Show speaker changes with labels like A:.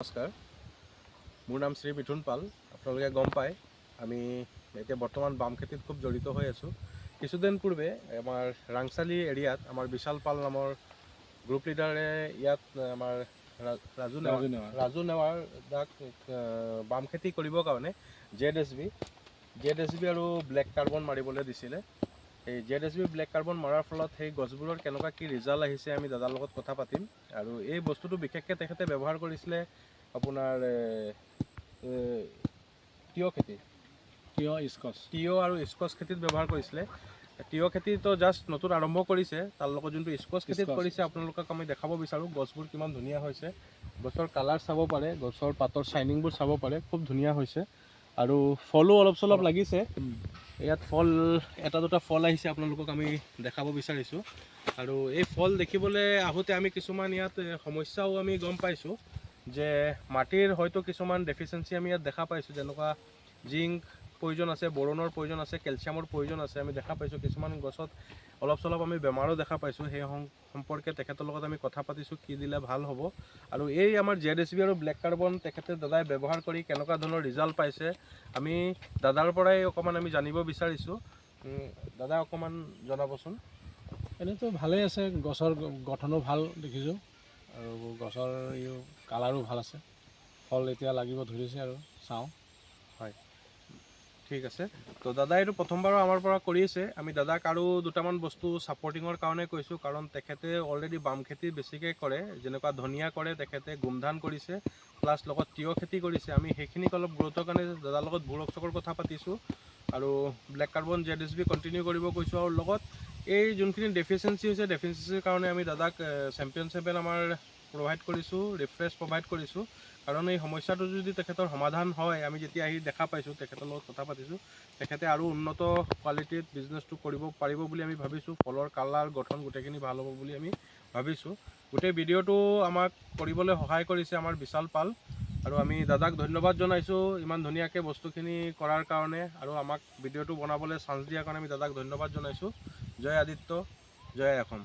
A: নমস্কাৰ, মোৰ নাম শ্ৰী মিথুন পাল। আপোনালোকে গম পায়, আমি এতিয়া বৰ্তমান বাম খেতিত খুব জড়িত হৈ আছোঁ। কিছুদিন পূৰ্বে আমাৰ ৰাংচালি এৰিয়াত আমাৰ বিশাল পাল নামৰ গ্ৰুপ লিডাৰে ইয়াত আমাৰ ৰাজু নেৱাৰ,
B: ৰাজু নেৱাৰ।
A: ৰাজু নেৱাৰ দাক বাম খেতি কৰিবৰ কাৰণে জেড এছ বি আৰু ব্লেক কাৰ্বন মাৰিবলৈ দিছিলে। এই Z S B, black carbon মৰাৰ ফলত সেই গছবোৰৰ কেনেকুৱা কি ৰিজাল্ট আহিছে, আমি দাদাৰ লগত কথা পাতিম। আৰু এই বস্তুটো বিশেষকৈ তেখেতে ব্যৱহাৰ কৰিছিলে আপোনাৰ এ, এ, তিয়হ খেতি।
B: তিয়হ, স্কচ।
A: তিয়হ আৰু স্কচ খেতিত ব্যৱহাৰ কৰিছিলে। তিয়হ খেতিটো জাষ্ট নতুন আৰম্ভ কৰিছে, তাৰ লগত যোনটো স্কচ খেতিত
B: স্কচ।
A: কৰিছে, আপোনালোকক আমি দেখাব বিচাৰোঁ গছবোৰ কিমান ধুনীয়া হৈছে। গছৰ কালাৰ চাব পাৰে, গছৰ পাতৰ শ্বাইনিংবোৰ চাব পাৰে, খুব ধুনীয়া হৈছে। আৰু ফলো অলপ চলপ লাগিছে। ইয়াত ফল এটা দুটা ফল আহিছে, আপোনালোকক আমি দেখাব বিচাৰিছোঁ। আৰু এই ফল দেখিবলৈ আহোঁতে আমি কিছুমান ইয়াত সমস্যাও আমি গম পাইছোঁ যে মাটিৰ হয়তো কিছুমান ডেফিচিয়েঞ্চি আমি ইয়াত দেখা পাইছোঁ, যেনেকুৱা জিংক প্ৰয়োজন আছে, বৰণৰ প্ৰয়োজন আছে, কেলছিয়ামৰ প্ৰয়োজন আছে। আমি দেখা পাইছোঁ কিছুমান গছত অলপ চলপ আমি বেমাৰো দেখা পাইছোঁ। সেই সম্পৰ্কে তেখেতৰ লগত আমি কথা পাতিছোঁ, কি দিলে ভাল হ'ব। আৰু এই আমাৰ জেড এছ বি আৰু ব্লেক কাৰ্বন তেখেতে দাদাই ব্যৱহাৰ কৰি কেনেকুৱা ধৰণৰ ৰিজাল্ট পাইছে, আমি দাদাৰ পৰাই অকণমান আমি জানিব বিচাৰিছোঁ। দাদা, অকণমান জনাবচোন।
B: এনেইতো ভালেই আছে, গছৰ গঠনো ভাল দেখিছোঁ আৰু গছৰ কালাৰো ভাল আছে। ফল এতিয়া লাগিব ধৰিছে আৰু চাওঁ।
A: হয়, ঠিক আছে। তো দাদাই এইটো প্ৰথমবাৰো আমাৰ পৰা কৰি আছে। আমি দাদাক আৰু দুটামান বস্তু ছাপৰ্টিঙৰ কাৰণে কৈছোঁ, কাৰণ তেখেতে অলৰেডি বাম খেতি বেছিকৈ কৰে, যেনেকুৱা ধনিয়া কৰে, তেখেতে গোমধান কৰিছে, প্লাছ লগত তিয়হ খেতি কৰিছে। আমি সেইখিনিক অলপ গ্ৰ'থৰ কাৰণে দাদাৰ লগত ভূ ৰক্ষকৰ কথা পাতিছোঁ আৰু black carbon, Z S B continue কৰিব কৈছোঁ। আৰু লগত এই যোনখিনি ডেফিচিয়েঞ্চি হৈছে, ডেফিচিয়েঞ্চিৰ কাৰণে আমি দাদাক চেম্পিয়ন 7 আমাৰ প্ৰভাইড কৰিছোঁ, ৰিফ্ৰেছ প্ৰভাইড কৰিছোঁ। কাৰণ এই সমস্যাটো যদি তেখেতৰ সমাধান হয়, আমি যেতিয়া আহি দেখা পাইছোঁ, তেখেতৰ লগত কথা পাতিছোঁ, তেখেতে আৰু উন্নত কোৱালিটিত বিজনেছটো কৰিব পাৰিব বুলি আমি ভাবিছোঁ। ফলৰ কালাৰ, গঠন গোটেইখিনি ভাল হ'ব বুলি আমি ভাবিছোঁ। গোটেই ভিডিঅ'টো আমাক কৰিবলৈ সহায় কৰিছে আমাৰ বিশাল পাল আৰু আমি দাদাক ধন্যবাদ জনাইছোঁ ইমান ধুনীয়াকৈ বস্তুখিনি কৰাৰ কাৰণে আৰু আমাক ভিডিঅ'টো বনাবলৈ চান্স দিয়াৰ কাৰণে আমি দাদাক ধন্যবাদ জনাইছোঁ। জয় আদিত্য, জয় অসম।